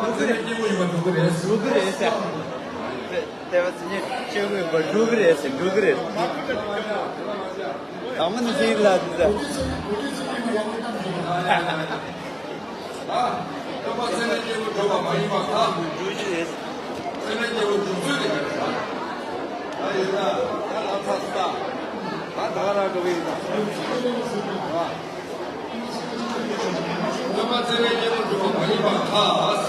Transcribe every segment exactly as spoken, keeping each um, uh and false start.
འགྲོ་གི་རེད། འགྲོ་གི་རེད་ཟེར། དེ་བ་ཚེ་ཉིན་སྐྱེ་དགུའི་བར་འགྲོ་གི་རེད་ཟེར། འགྲོ་གི་རེད། དང་མི་ནི་ཤེས་ལ་དེ་ཟེར། སྟོན་པ་ཚད་མེད་སྐྱེས་བུ་འགྲོ་བ་མ་ཡིན་པར་ཐལ། ཚད་མེད་སྐྱེས་བུ་འགྲོ་ཚུལ་དེ་ཡོད་ལ། ད་ཡིན་ན་ད་ལ་ཚ་ས། ད་ད་ར་འགྲོ་གི་ཡིན་ད། སྟོན་པ་ཚད་མེད་སྐྱེས་བུ་འགྲོ་བ་མ་ཡིན་པར་ཐལ།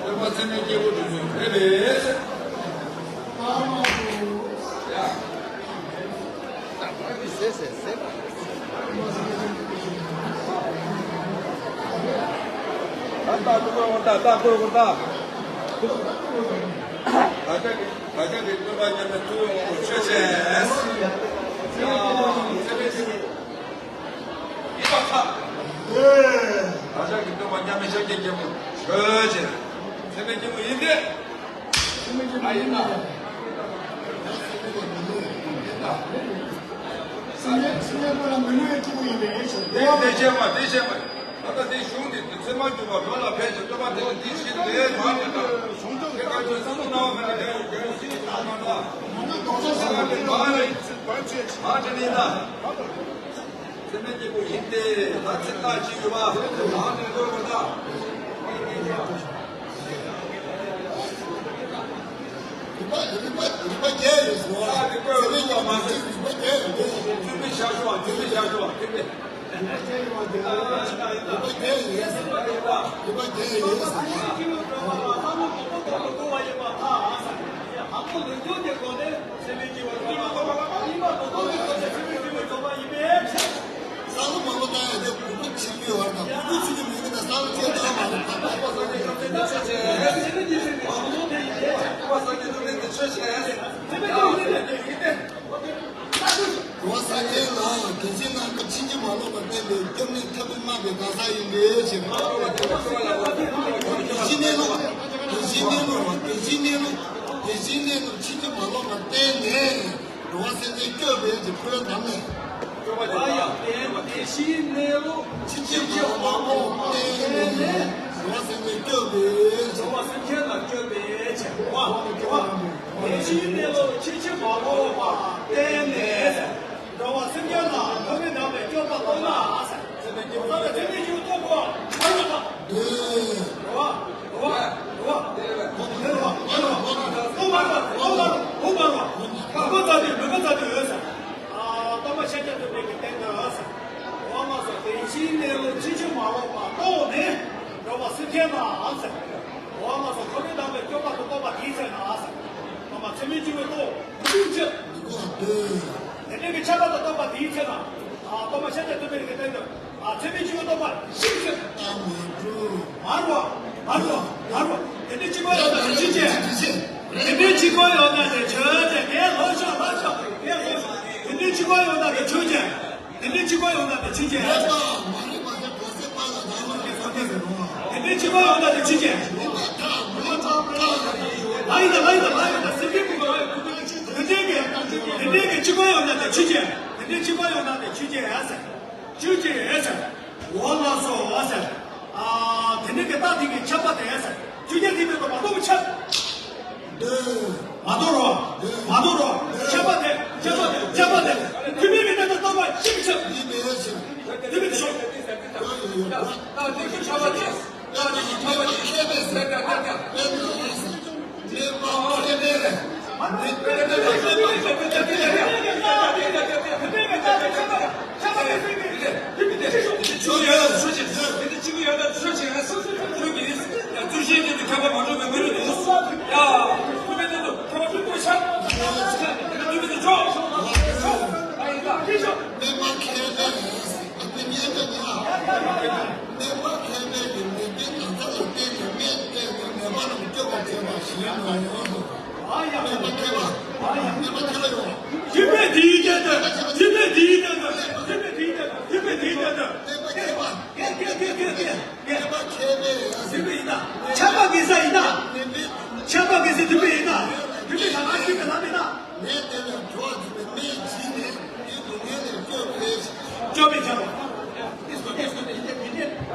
སྟོན་པ་ཚད་མེད་སྐྱེས་བུ་འགྲོ་ཚུལ་དེ་ཡོད་ལ། ད་ད་ལྟ་ལྟ་ལྟ་ལྟ་ལྟ་ལྟ། ད་ཆ་གི་ད་ཆ་གི་སྟོན་པ་མཉམ་མེད་ཐུགས་ཡོད་དབང་པོ་ཆོས་ཅན། ཡིན་པར་ཐལ། ད་ཆ་གི་སྟོན་པ་མཉམ་མེད་ཤཱཀྱའི་སྐྱེས་བུ་ཆོས་ཅན། ཚད་མེད་སྐྱེས་བུ་ཡིན་ཏེ། ཚད་མེད་སྐྱེས་བུ་ཡིན་ན། ཚད་མེད་སྐྱེས་བུ་ཡིན་ན། ཚད་མེད་སྐྱེས་བུ་ལ་མི་སླུ་བའི་སྐྱེས་བུ་ཡིན་པས་ཞེས། དེ་དེ་བཤད་པ་དེ་བཤད་པ། ད་ལྟ་དེ་གཞུང་འདི་ཚད་མ་འཇུག་པ་མདོ་ལ་ཕལ་ཆེར་སྟོན་པ་དེ་ལ་དེ་བཞིན་དེ་མ་ཡིན་ན། གཞུང་ཆུང་དེ་ག་ཚོད་བསམ་བློ་གནང་བ་མེད་ན་དེ་ཡོད་དེ་སྲིད་ལ་མ་ན། མ་ན་དོགས་ས་ས་མ་དེ་མ་རེད། མ་དེ་ནི་ན། ཚད་མེད་སྐྱེས་བུ་ཡིན་ཏེ། ད་ཚིག་རྟགས་ཅིག་ཡོད་པ། ད་ནི་ལོས་མ་ད། རིག་པ་རིག་པ་རིག་པ་རྒྱས་ཡོད་སོང་། ཨ་དེ་ཀོ་རིག་པ་མ་ཟད་རིག་པ་རྒྱས་ཡོད་དེ། ཚུལ་མིན་བཞག་ཤོག་ཚུལ་མིན་བཞག་ཤོག་ཚུལ་མིན། རིག་པ་རྒྱས་ཡོད་རེད། རིག་པ་རྒྱས་ཡོད་རེད། རིག་པ་རྒྱས་ཡོད་རེད། ས་ལུ་མང་པོ་བཏང་ཡ་དེ་གུ་རུ་ཆིག་ཡོད་བར་དང་གུ་རུ་ཆིག་ཡོད་བར་དང་གུ་རུ་ཆིག་ཡོད་མེད་ན་ས་ལུ་ཆེ་བཏང་མ་རེད་ད། འགྲོ་བ་སངས་རྒྱས་ལ་དེ་བཞིན་གནས་ལུགས་དེ་བཞིན་གནས་ལུགས་དེ་བཞིན་གནས་ལུགས་དེ་བཞིན་གནས་ལུགས་དེ་བཞིན་གནས་ལུགས་ཕྱིན་ཅི་མ་ལོག་པར་བསྟན་ནས། འགྲོ་བ་སེམས་ཅན་སྐྱོབ་པའི་གི་ཕུལ་དམ་ནས། སྐྱོབ་པ་ཡང་དེ་དེ་བཞིན་གནས་ལུགས་ཕྱིན་ཅི་མ་ལོག་པར་བསྟན་ནས། འགྲོ་བ་སེམས་ཅན་སྐྱོབ་པའི་འགྲོ་བ་སེམས་ཅན་ལ་སྐྱོབ་པའི་ཕྱིར་རོ། དེ་བཞིན་གནས་ལུགས་ཕྱིན་ཅི་མ་ལོག་པར་བསྟན་ནས། འགྲོ་བ་སེམས་ཅན་ལ་ཐོབ་པའི་དམ་པའི་སྐྱོབ་པ་རྟོགས་ན། ཚེ་འདི་ཚེ་འདི་ཞུ་རྟོགས་པ་མ་ལུས་པ། འགྲོ་བ་འགྲོ་བ་འགྲོ་བ་འགྲོ་བ་འགྲོ་བ་འགྲོ་བ་འགྲོ་བ་འགྲོ་བ་འགྲོ་བ། ལ་ཀོ་ཙ་དེ་མི་ཀོ་ཙ་དེ་ཡོད་ས། སྟོན་པ་ཤཱཀྱ་ཐུབ་པའི་གི་སྟེང་དུ་ཡོད་ས། འོ་མ་སོ་དེ་བཞིན་གནས་ལུགས་ཕྱིན་ཅི་མ་ལོག་པ་རྟོགས་ནས། འགྲོ་བ་སེམས་ཅན་ལ་ཟེར། འོ་མ་སོ་ཐོབ་པའི་དམ་པའི་སྐྱོབ་པ་དུ་སྟོན་པ་དེའི་ཚེ་ན་ཟེར། སྟོན་པ་ཚེ་མི་འཆི་བའི་སྟོབས་མི་འདུག་ཅེས། མི་འདུག་ཨ་ལྟོས། དེ་འདྲའི་གི་ཁྱབ་པ་དུ་སྟོན་པ་དེའི་ཚེ་ན། སྟོན་པ་ཤཱཀྱ་ཐུབ་པའི་གི་སྟེང་དུ། ཚེ་མི་འཆི་བའི་སྟོབས་པ་ཤིན་ཏུ། ཨ་མ་འགྲོ། མ་རུ་བ། མ་རུ་བ། མ་རུ་བ། དེ་འདྲའི་འཆི་བ་ཡོད་ན་དེ་ཆོས་ཅན། དེ་འདྲའི་འཆི་བ་ཡོད་ན་དེ་ཆོས་ཅན། ངས་ལོ་ཤོག་ལོ་ཤོག་ངས་ལོ་ཤོག་དེ་འདྲའི་འཆི་བ་ཡོད་ན་དེ་ཆོས་ཅན། དེ་འདྲའི་འཆི་བ་ཡོད་ན་དེ་ཆོས་ཅན། དེ་འདྲའི་འཆི་བ་ཡོད་ན་དེ་ཆོས་ཅན། ལ་ཡིན་ད་ལ་ཡིན་ད་ལ་ཡིན་ད་སེམས་ཀྱི་དེ་འདྲའི་གི་དེ་འདྲའི་གི་འཆི་བ་ཡོད་ན་དེ་ཆོས་ཅན། དེ་འདྲའི་འཆི་བ་ཡོད་ན་དེ་ཆོས་ཅན་ཡ་ཟེར། ཆོས་ཅན་ཡ་ཟེར། འོ་ལགས་སོ་ཟེར། ཨ་དེ་འདྲའི་གི་རྟགས་དེ་གི་ཁྱབ་པ་དེ་ཡ་ཟེར། ཆོས་ཅན་དེ་མེད་པ་མ་རྟོགས་པ་ཁྱབ། མ་རྟོགས་རོ། མ་རྟོགས་རོ། ཁྱབ་པ་དེ་ཁྱབ་པ་དེ་ཁྱབ་པ་དེ། ཐུན་མིན་གྱི་རྣལ་འབྱོར་སྟོང་པ་ཤིན་ཏུ་ཁྱབ། ཐུན་མིན་དུ་ཤོག་ད་དེ་ཁྱབ་པ་དེ། སྨྲས་པ་མཁས་པས། ཨ་ནི་སྨྲས་པ་མཁས་པས་ཀྱི་མིག་དཔེ་གང་ཟག་ལ་བརྟེན་ནས་སྨྲས་ཏེ་ནི་ནད་པ་རྣམས་སྐྱོབ་པར་བྱེད་པ་ཞིག་ཡིན་ནོ། སྨྲས་པ་མཁས་པ། སྨྲས་པ་མཁས་པ་ཡོད། སྤྱི་དཔེ་དེའི་སྟེང་དུ། སྤྱི་དཔེ་དེའི་སྟེང་དུ། སྤྱི་དཔེ་དེའི་སྟེང་དུ། སྤྱི་དཔེ་དེའི་སྟེང་དུ། སྨྲས་པ་མཁས་པ། སྨྲས་པ་མཁས་པས། སྨྲས་པ་མཁས་པས། སྤྱི་དཔེ་ཡིན་ན། ཁྱབ་པ་དགེ་ས་ཡིན་ན། ཁྱབ་པ་དགེ་ས་སྤྱི་དཔེ་ཡིན་ན། སྤྱི་དཔེ་ལ་ང་སྤྱི་དཔེ་ལ་མེད་ན། ནད་དེ་ལ་གྲོགས་བྱེད་པའི་སྨན་བྱིན་ནས་དེའི་སྡུག་བསྔལ་ལས་སྐྱོབ་པའི། སྐྱོབ་པའི་ཕྱིར་རོ། དེ་སྐོར་དེ་སྐོར་དེ་ཡིན་དེ་ཡིན་དེ།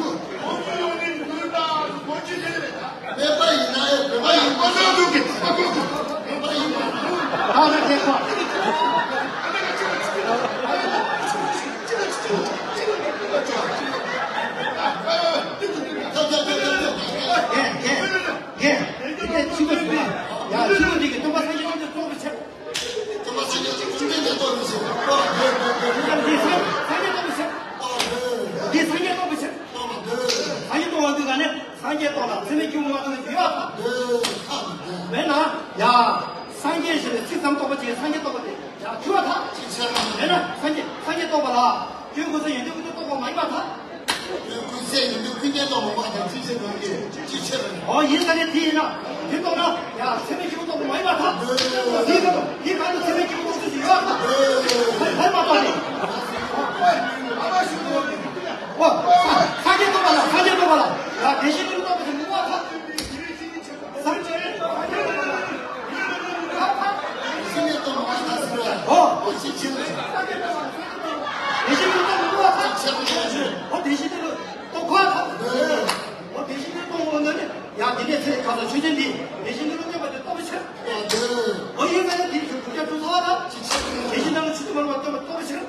ཁྱོད་ཁོང་ཚོ་ཡོང་ནས་འདུག་ད་གོ་ཅི་ཟེར་རེད་ད། མེད་པ་ཡིན་ན་ཡང་བོད་པ་ཡིན་པ་ཟེར། མེད་པ་ཡིན་པ་ཟེར། ད་ནི་དེ་ཁོ། ཐབས་ཐབས་ཐབས་ཐབས་ཐབས། རྒན་རྒན་རྒན། དེ་ག་ཕྱི་པོ་ཟེར་ཡ། ཕྱི་པོ་འདི་གི་སྟོན་པ་སངས་རྒྱས་བཅོམ་ལྡན་འདས་རྫོགས་པའི་ཕྱིར། སྟོན་པ་སངས་རྒྱས་བཅོམ་ལྡན་འདས་རྫོགས་པའི་ཕྱིར། འདི་སངས་སངས་རྒྱས་རྫོགས་པའི་ཕྱིར། འདི་སངས་རྒྱས་རྫོགས་པའི་ཕྱིར། སངས་རྒྱས་རྟོགས་པ་འདི་ག་ནས་སངས་རྒྱས་རྟོགས་ན་ཚད་མེད་སྐྱེས་བུ་མ་རྟོགས་ན་ཡོད་པ། མེད་ན་ཡ། སངས་རྒྱས་ཞེས་པའི་ཚིག་ཙམ་རྟོགས་པ་ཅིག་སངས་རྒྱས་རྟོགས་པ་དེ་ཡ་འཁྲུལ་བ་ཐལ། མེད་ན་སངས་རྒྱས་སངས་རྒྱས་རྟོགས་པ་ལ། སྐྱོན་ཀུན་ཟད་ཡོན་ཏན་ཀུན་ཏུ་རྟོགས་པ་མ་ཡིན་པར་ཐལ། སྐྱོན་ཀུན་ཟད་ཡོན་ཏན་ཀུན་ཏུ་རྟོགས་པ་མ་ཡིན་པར་ཐལ། ཅི་ཕྱིར་ན། ཨོ་ཡིན་ས་ནས་དེ་ཡིན་ན། དེ་རྟོགས་ན་ཡང་ཚད་མེད་སྐྱེས་བུ་རྟོགས་པ་མ་ཡིན་པར་ཐལ། དེ་ག་དུས་དེ་ག་དུས་ཚད་མེད་སྐྱེས་བུ་རྟོགས་ཚུལ་ཞིག་ཡོད་པར་ཐལ། ཧེ་མ་རྟོགས་ནས། ཨོ་སངས་རྒྱས་རྟོགས་པ་ལ། སངས་རྒྱས་རྟོགས་པ་ལ་ཡང་བདེན་བཞི་ཀུན་རྟོགས་པ་དེ་མི་རྟོགས་པར་ཐལ། སངས་རྒྱས་སངས་རྒྱས་རྟོགས་པ་ལ་ཡང་བདེན་བཞི་ཀུན་རྟོགས་པ་མ་ཡིན་པར་ཐལ། ཨོ་བདེན་བཞི་ཀུན་རྟོགས་པ་མ་ཡིན་པར་ཐལ། ཨོ་བདེན་བཞི་ཀུན་རྟོགས་པ་མ་ཡིན་པར་ཐལ། ཨོ་བདེན་བཞི་ཀུན་རྟོགས་པ་མ་ཡིན་པར་ཐལ། ཡང་དེ་ནས་ཚེ་གང་ཟག་ཆོས་ཅན་འདི་བདེན་བཞི་འདི་རུ་བསྟན་པ་དེ་རྟོགས་པའི་ཕྱིར། ཨོ་ཡིན་ན་ཡང་དེའི་དྲུག་ཅུ་རྩ་བ་དང་། བདེན་བཞི་རྣམ་གྲོལ་ཆོས་ཅན་མ་ལུས་པ་བསྟན་པ་རྟོགས་པའི་ཕྱིར།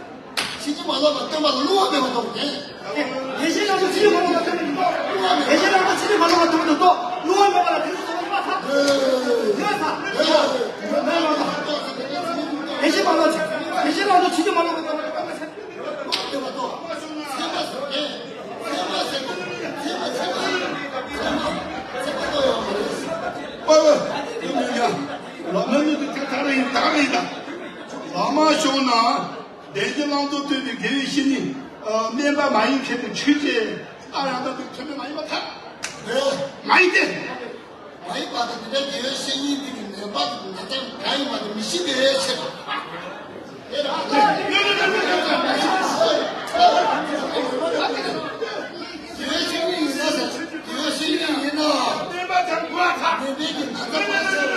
ཕྱིན་ཅི་མ་ལོག་པར་སྟོན་པ་ལ་བསླུ་བ་མེད་པར་རྟོགས་པ་དེ། བདེན་བཞི་རྣམ་གྲོལ་ཆོས་ཅན་མ་ལུས་པ་སྟོན་པ་དེ་རྟོགས། བསླུ་བ་མེད། བདེན་བཞི་རྣམ་གྲོལ་ཆོས་ཅན་མ་ལུས་པ་སྟོན་པ་དེ་རྟོགས། བསླུ་བ་མེད་པ་ལ་དེ་རུ་སོང་བ་ཡིན་པར་ཐལ། ཡོད་ས། བདེན་བཞི་མ་ལོག་ཆོས། བདེན་བཞི་རྣམ་གྲོལ་ཆོས་ཅན་མ་ལུས་པ་སྟོན་པ་དེ་རྟོགས་པའི་ཕྱིར། བླ་མ་ནི་དེ་ཐག་རིང་ཐག་རིང་ད། བླ་མ་བྱུང་ན་བདེན་བཞི་བླང་དོར་སྟོན་པའི་དགེ་བའི་བཤེས་གཉེན། ཨ། དམན་པ་མ་ཡིན་མཁན་གྱི་ཆོས་ཅན། ཨ་ཡང་ད་དེ་ཁྱོད་མི་མ་ཡིན་པ་ཐལ། ཨེ། མ་ཡིན་ཏེ། མ་ཡིན་པ་དང་དེ་འདྲ་དགེ་བའི་བཤེས་གཉེན་དེ་གི་ནད་པ་གི་ན་ཚ་གང་ཡིན་པ་དེ་མི་ཤེས་པའི་ཕྱིར། དགེ་བའི་བཤེས་གཉེན་ཡིན་ན་ཟེར། དགེ་བའི་བཤེས་གཉེན་ཡིན་ན། ནད་པ་དང་གོ་བ་ཐག་ནད་པའི་གི་ན་ཚ་མ་ཟེར།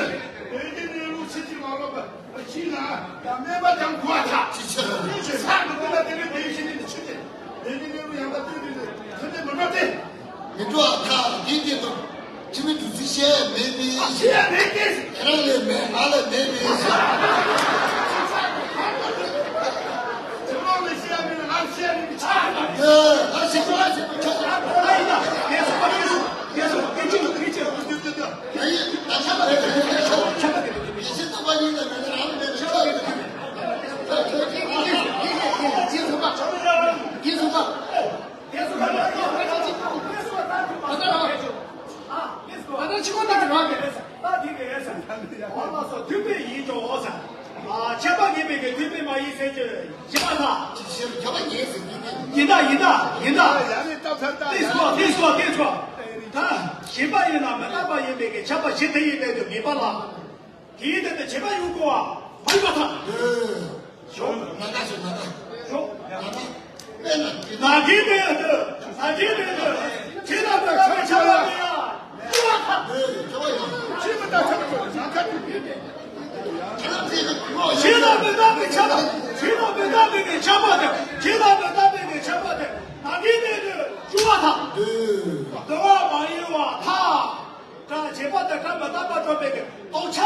ནད་ཀྱི་གནས་ལུགས་ཕྱི་ཕྱིར་མ་ལོག་པ། ཕྱིན་ན་ཡང་སྨན་པ་དང་གོ་བ་ཐག་ཅི་ཕྱིར། ཅི་ཕྱིར་ས་གི་ཀུན་ལ་དེ་ནི་དེའི་ཕྱི་ནི་ཆུ་དེ། དེ་ནི་གནས་ལུགས་ཡང་དག་སྟོན་པའི་ཚུལ་དེ་མི་འགྲོ་སྟེ། མི་འགྲོ་བ་ཐག་འདི་དེ་དང་། ཁྱིམ་མི་དུ་ཚིག་བཤད་མེད་པའི། ཨ་ཤེས་ཡ་མེད་ཀྱི། ཁྱེད་རང་ལས་མེད་ང་ལས་མེད་པའི། ཁྱེད་རང་ལས་བཤད་ཡ་མེད་ང་བཤད་ཡ་མེད་པའི་ཆ་ལ། ཨེ། ང་བཤད་ཡ་མེད་པའི་ཆ་ལ། ཨ་ཡིན་ན། ངས་སོ་པ་ངས་སོ་ངས་སོ་ངས་ཅི་ལ་ངས་ཅི་ལ། མཐུན་དཔེ་ཡིན་ཀྱང་འོ་ཟེར། ཨ། ཁྱད་པར་ངེས་པའི་གི་མཐུན་དཔེ་མ་ཡིན་ཟེར་གྱི་ཞེས་པ་དང་། ཁྱད་པར་ངེས་ཟེར་གྱི་ཡིན་ད་ཡིན་ད་ཡིན་ད། དེ་སོ་དེ་སོ་དེ་སོ། ད་ཞེས་པ་ཡིན་ན་མི་རྟག་པ་ཡིན་པའི་གི་ཁྱད་པར་ཞེ་དེ་ཡིན་པའི་དུ་ངེས་པ་ལ། དེའི་སྟེང་དུ་བྱེད་པ་ཡོད་དགོས་པ་མ་ཡིན་པར་ཐལ། ཞོག་ན་ད་ཞོག་ན་ད། ཞོག་ན་ད། དེ་ན་དེ་ན་དེ་དེ་དུ་ན་དེ་དེ་དུ་བྱེད་ལ་དུ་ཁྱབ་ཁྱབ་ལ་ཡ་ཡོད་པར་ཐལ། ཞེས་པ་ཡང་ཕྱི་མི་ལྟ་ཁྱབ་ཁྱབ་ན་ཁ་དེ་དེ་དེ། བྱེད་ལ་མི་རྟག་པའི་ཁྱབ་པ་བྱེད་ལ་མི་རྟག་པའི་ཁྱབ་པ་དེ་བྱེད་ལ་མི་རྟག་པའི་ཁྱབ་པ་དེ་ན་དེ་དེ་དུ་ཞུགས་པར་ཐལ། འདོད་པ་མ་ཡིན་པར་ཐལ། བྱེད་པ་དེ་ཁམས་མི་རྟག་པ་གྲུབ་པའི་རྟོགས་ཆ་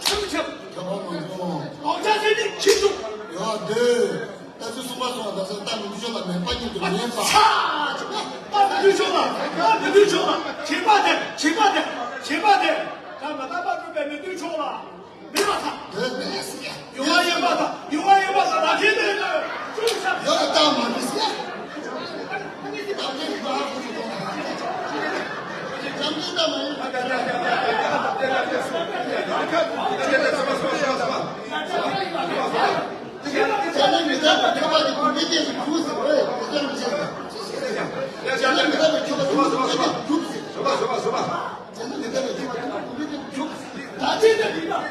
ཆུང་ཆུང་། ཁྱབ་པ་མང་པོ། རྟོགས་ཆ་ཟེར་ནི་ཆེ་ཆུང་། ཡོད་དེ། ད་ཚོད་གསུངས་པ་སོང་བ་ད་ས་ད་མི་འདུག་ཤོག་ལ་མེད་པ་ཉིད་དུ་མེད་པ། ཨ་ཚ། ད་མི་འདུག་ཤོག་ལ་ད་མི་འདུག་ཤོག་ལ་བྱེད་པ་དེ་བྱེད་པ་དེ་བྱེད་པ་དེ་ཁམས་མི་རྟག་པ་གྲུབ་པའི་མི་འདུག་ཤོག་ལ། མེད་པར་ཐལ། འདོད་མེད་ཟེར་ཡ། ཡོད་པ་ཡིན་པར་ཐལ། ཡོད་པ་ཡིན་པར་ཐལ། ད་དེ་ནས་ནི་ཅུང་ཟད། ཡོད་ལྟ་མ་མི་ཟེར་ཡ། ད་དེ་ནི་མ་ཧ་གོ་ཞིག་གཏོང་ད། ད་དེ་ལྟ་མ་ཡིན། བྱས་ན་མི་རྟག་པའི་ཁྱབ་པ་དེ་བུད་མེད་སྟེང་དུ་འཇུག་ཟེར་བས་དེ་ལྟར་མི་བྱེད་ཟེར། བྱས་ན་མི་རྟག་པའི་ཁྱབ་པ་དེ་བུད་མེད་སྟེང་དུ་འཇུག་ཟེར་བས་དེ་ལྟར་མི་བྱེད་ཟེར། བྱས་ན་མི་རྟག་པའི་ཁྱབ་པ་དེ་བུད་མེད་སྟེང་དུ་འཇུག་ཟེར། བྱས་ན་མི་རྟག་པའི་ཁྱབ་པ་དེ་བུད་མེད་སྟེང་དུ་འཇུག་ཟེར། ད་ཅི་ལྟར་ཡིན་ན།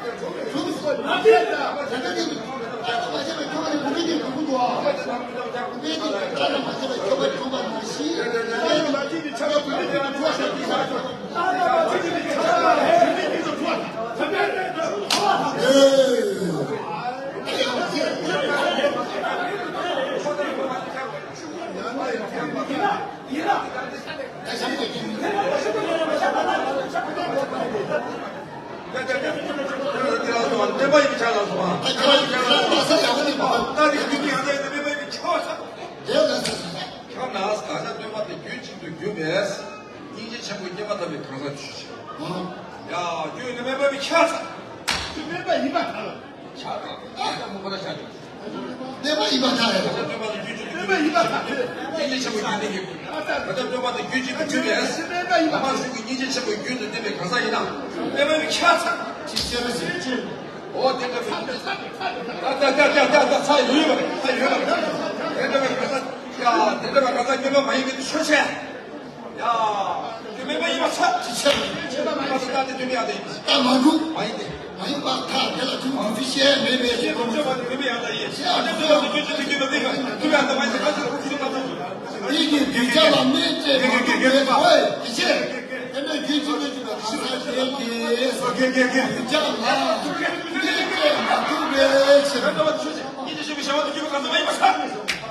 གྲུབ་ཟེར། ན་དེ་ལྟར། ད་ལྟ་དེ་ལྟར་ད་ལྟ་མ་བྱས་པའི་ཁྱབ་པ་དེ་བུད་མེད་དེ་གྲུབ་འདུག་ཨ། བུད་མེད་དེ་ད་ལྟ་མ་བྱས་པའི་ཁྱབ་པ་གྲུབ་པ་ནང་བཞིན། ད་ལྟ་མ་བྱས་པའི་ཁྱབ་པ་བུད་མེད་དེ་གྲུབ་ཟེར་དེ་ལྟར། ད་ལྟ་མ་བྱས་པའི་ཁྱབ་པ་བུད་མེད་དེ་གྲུབ་ཟེར། ད་ལྟ་ད་ལྟ་ད་ལྟ་ཡིན་ན། ཡིན་ན། ད་ཞབས་ཀྱི་ཀྱི། སྨན་པ་ཡི་ཆ་ལ་སོང་བ། ད་ཁྱེད་རང་ཁྱེད་རང་ལ་ས་ཡག་པོ་ནས་མ་ད་དེ་རྒྱུ་དེ་ཡང་ད་ཡིན་ན་སྨན་པ་ཡི་ཆ་ལ་ས། དེ་ལ་ས་ས། ཁྱོད་ན་ད་ཆ་སྟོན་པ་དེ་རྒྱུད་གཅིག་ཏུ་གྱུར་པས། སྙིང་རྗེ་ཆེན་པོ་བསྐྱེད་པ་ཐོབ་པའི་གང་ཟག་ཆོས་ཅན། ཡ། རྒྱུད་ནི་སྨན་པ་ཡི་ཆ་ལ་ས། རྒྱུད་སྨན་པ་ཡིན་པར་ཐལ། ཆ་ལ་ས། ད་མོ་ཁོ་ན་ཆ་ཆོས། སྨན་པ་ཡིན་པར་ཐལ། བྱ་སྟོན་པ་ལ་རྒྱུད་ཀྱི་སྨན་པ་ཡིན་པར་ཐལ། སྙིང་རྗེ་ཆེན་པོ་རྒྱུད་ནི་ཡིན། བྱ་སྟོན་པ་ལ་རྒྱུད་ཀྱི་སྨན་པ་ཡིན་པ། སྨན་པ་ཡིན་པར་ཐལ། སྨན་པ་ཡིན་པར་ཐལ། འོ་དེ་འདྲ་མི་འདུག་ད་ད་ད་ད་ཚ་ཡོད་པ་ད་ཡོད་པ། དེ་འདྲ་བའི་གང་ཟག་ཡ་དེ་འདྲ་བའི་གང་ཟག་སྨན་པ་མ་ཡིན་མིན་དུ་ཆོས་ཅན། ཡ། རྒྱུད་སྨན་པ་ཡིན་པར་ཐལ། ཅི་ཕྱིར། ཅི་ཕྱིར་མ་ཟེར་ད་དེ་དོན་ཡང་དེ་ཡིན། ད་མ་འགྲུབ། མ་ཡིན་ཏེ། མ་ཡིན་པར་ཐལ། དེ་ལ་ཁྱོད་ཀྱིས་བཤད་མེད་པའི་ཞེས་པ་མ་ཟེར། དོན་ཡང་དེ་ཡིན། ཨ་ནི་དོན་ཡང་དེ་ཁྱོད་ཀྱིས་དོན་ཡང་དེ་ཡིན། དོན་ཡང་དེ་མ་ཡིན་ཟེར་ག་ཚོད་ཁུ་ཚོད་ད་ཚོད། དེ་གི་གདུལ་བྱ་ལ་སྨན་སྤྲད་མ་ཐུབ་པའི་ཕྱིར། དེ་ནས་རྒྱུད་གཅིག་པའི་གང་ཟག་དེ་གི་གདུལ་བྱ་ལ་སྨན་སྤྲད་མ་ཐུབ་པའི་ཕྱིར། སྙིང་རྗེ་ཆེན་པོའི་བྱ་བ་དེ་བརྗོད་པའི་གང་ཟག་མ་ཡིན་པར་ཐལ།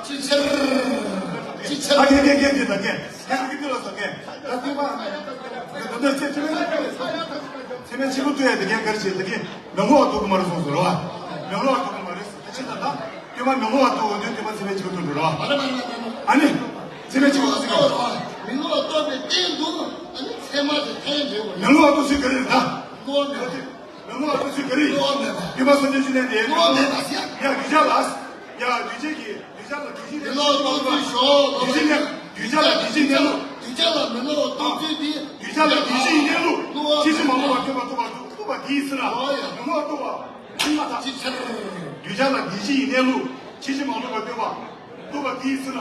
ཅི་ཕྱིར། ཅི་ཕྱིར། ཨ་ཀྱེ་ཀྱེ་ཀྱེ་ཀྱེ་ད་ཀྱེ། ཀྱེ་ཀྱེ་ཀྱེ་ལ་ཟེར་ཀྱེ། ད་ཐུབ་པ། ད་ད་ཅི་ཚེ་མེད་ཅི་མེད་ཚེ་མེད་ཅི་མེད་ཐུབ་ཡ་དེ་ཀྱེ་ག་རེ་བྱེད་ད་ཀྱེ། མི་ངོ་བ་ཐུབ་ཀྱི་མ་རེད་གསུངས་ཟེར་བ། མི་ངོ་བ་ཐུབ་ཀྱི་མ་རེད་ཟེར་ད་ཅི་ད་ད། ཀྱེ་མ་མི་ངོ་བ་ཐུབ་འོ་དེ་ཀྱེ་མ་ཚེ་མེད་ཅི་མེད་ཐུབ་འགྲོ་ར། ཨ་ནི། ཚེ་མེད་ཅི་མེད་ཐུབ་ཀྱི་ར། མི་ངོ་བ་རྟོགས་པའི་སྟེང་དུ་ཨ་ནི་ཚད་མ་དེ་ཐལ་འགྱུར་བ། མི་ངོ་བ་རྟོགས་ཚུལ་ག་རེ་རེད་ད། ངོ་བ་མེད་པ། མི་ངོ་བ་རྟོགས་ཚུལ་ག་རེ་ཡིན། ངོ་བ་མེད་པ། ཀྱེ་མ་སངས་རྒྱས་བཅོམ་ལྡན་འདས། ངོ་བ་མེད་པ་ཟེར། ཡ་གདུལ་བྱ་ལ། ཡ་གདུལ་བྱ་གི། གདུལ་བྱ་ལ་གདུལ་བྱའི་གནས་ལུགས། མི་སློབ་རྟོགས་ཚུལ་ཞོག། གདུལ་བྱའི་གནས། གདུལ་བྱ་ལ་གདུལ་བྱའི་གནས་ལུགས། གདུལ་བྱ་ལ་མི་སློབ་རྟོགས་ཚུལ་འདི། གདུལ་བྱ་ལ་གདུལ་བྱའི་གནས་ལུགས། ཕྱིན་ཅི་མ་ལོག་པར་སྟོན་པ་རྟོགས་པ་རྟོགས་པ་དེའི་ཚེ་ན། མི་སློབ་རྟོགས་པ་ཡིན་པར་ཐལ། ཅི་ཕྱིར། གདུལ་བྱ་ལ་གདུལ་བྱའི་གནས་ལུགས། ཕྱིན་ཅི་མ་ལོག་པར་སྟོན་པ་རྟོགས་པ་དེའི་ཚེ་ན།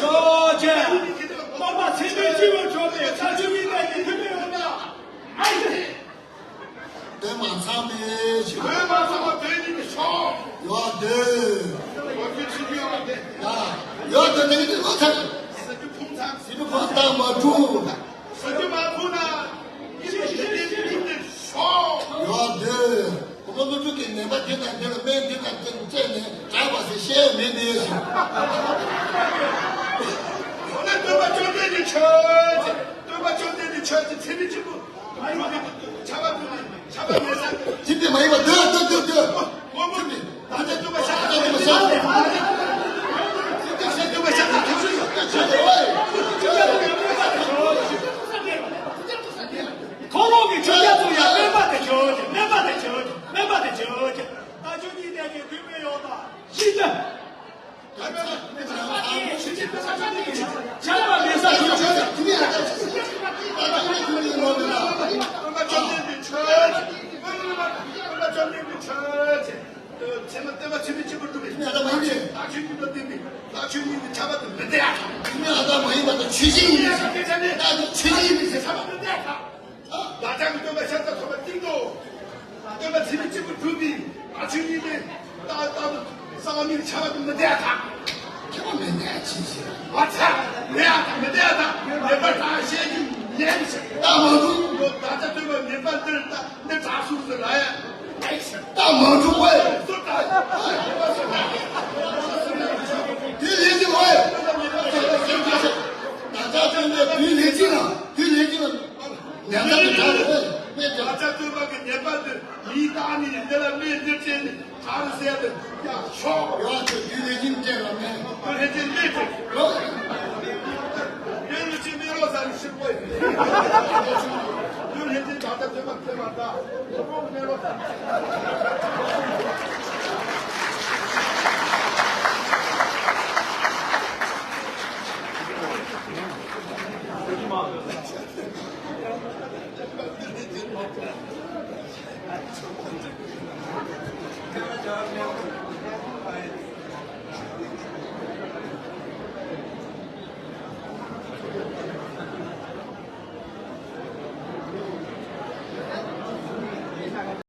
ཆོག་མཆན། པར་མ་ཚད་མའི་སྤྱི་བོར་བྱོན་པའི་ས་ཆུ་གཉིས་ཀྱི་ཐུན་མིན་འོད་དང་། དོན་མ་ཚང་བའི་ཕྱིར། དོན་མ་ཚང་བ་དོན་གཉིས་ཀྱི་ཕྱོགས། ཡོད་དེ། ཡོད་དེ་དེ་ནི་ལོ་ཚར། ཟེར་རྒྱུ་ཕུང་ཚར། ཟེར་རྒྱུ་ཕུང་ཚར་མ་བྱུང་། ཟེར་རྒྱུ་མ་ཕུང་ན། ཡིད་ཀྱི་ཞི་བདེའི་ཐུན་མིན་གྱི་ཕྱོགས། ཡོད་དེ། ཁོ་མོ་ཀླུ་སྒྲུབ་ཀྱིས་ནད་པ་དེ་དང་དེ་ལ་སྨན་དེ་དང་དེ་བཙལ་ནས་དྲག་པ་ཟེར་བཤད་མེད་ནས་ཞུ། འོ་ན་སྟོན་པ་བཅོམ་ལྡན་འདས་ཆོས་ཅན། སྟོན་པ་བཅོམ་ལྡན་འདས་ཆོས་ཅན། ཚེ་འདི་གཅིག་པུ། ཆར་པ་བབས་ནས་ཆར་པ་མེད་ས། ཚེ་འདི་མ་ཡིན་པ་སྡོད་སྡོད་སྡོད་སྡོད། ངོ་མ་ད་ལྟ་སྟོན་པ་ཤ་སྟག་སྟོན་པ་ཤ་སྟག་སྟོན་པ་ཤ་སྟག་ཐུགས་སུ་ཡོད། ཁོ་རང་གི་ཆོས་རྒྱལ་ཚོ་ཡང་སྨན་པ་དེ་ཆོས་ཅན། སྨན་པ་དེ་ཆོས་ཅན། སྨན་པ་དེ་ཆོས་ཅན། ད་ཆོས་ཉིད་དེ་གི་དུས་མེད་ཡོད་ད། ཤི་ད། ཆར་པ་མེད་ས་ཞོག་ཆོས་ཅན། ཚེ་མ་སྟོན་པ་ཚེ་མི་གཅིག་པུ་སྒྲུབ་པའི། ཚེ་མ་སྟོན་པ་ཚེ་མི་གཅིག་པུ་སྒྲུབ་པའི། ཚེ་མ་སྟོན་པ་ཚེ་མི་གཅིག་པུ་སྒྲུབ་པའི། ལྷ་ཆོས་ཉིད་ལ་བརྟེན་པའི། ལྷ་ཆོས་ཉིད་ཀྱི་ཁྱབ་པ་དེ་མི་བདེ་ཡ། དེ་ནི་ཨ་ད་མ་ཡིན་པ་དང་ཆོས་ཅན་ཡིན་ཟེར། ད་དེ་ཆོས་ཅན་ཡིན་ཟེར། ཁྱབ་པ་མི་བདེ་ཡ། ལྷ་ཆོས་ཀྱི་སྟོན་པ་ཤ་སྟག་ཐོབ་པ་གཅིག་ཏུ། ལྷ་ ཕྱི་མི་གཅིག་པུ་གྲུབ་པའི་ང་ཆོས་གཉིས་ལས་ཏག་ཏག་ཏུ་གསང་བ་མིག་ཆགས་པ་མི་བསྡད་དང་། ཁྱེད་མ་མི་གནས་ཕྱིན་ཞིག་མ་ཚད་མེད་ཡ་དང་མི་བསྡད་དང་ངེས་པར་དང་ཤེས་ཀྱི་ཉན་ཞིག་ལྟ་མ་འདུག་ཡོད། ད་ལྟ་སྟོན་པ་ངེས་པར་འདིར་ལྟ་འདི་དྲག་ཤུགས་སུ་ལ་ཡ་ལྟ་མ་འདུག་པས། སུ་ལྟ་ངེས་པར་སུ་ལྟ་ངེས་པར་སུ་ལྟ་དེ་ལས་ཀྱི་བས། ད་ལྟ་སྟོན་པས་དེ་ལས་ཀྱི་ལ་དེ་ལས་ཀྱི་ལ་ཉན་ད་དེ་དྲག་རེད་པས། ད་ལྟ་སྟོན་པ་གི་ཉེས་པ་འདི་ཡིད་བཏང་ནས་འདི་ལ་སྨད་འདི་བྱས་ནས་ག་རེ་ཟེར་ཏེ་ཡ་ཤོག་ཡ་ཆོས་དུས་ལས་ཀྱིན་བལྟས་ལ་མེད། དུས་ལས་ཀྱིན་བལྟས་ཏེ་ལོ། དེ་ལུ་ཅི་མེད་རོགས་ཟ་ནས་ཤི་དགོས་ཡིན། དུས་ལས་ཀྱིན་ད་ལྟ་དེ་མ་དེ་མ་ད་རོགས་མེད་རོགས་ཟ་ནས།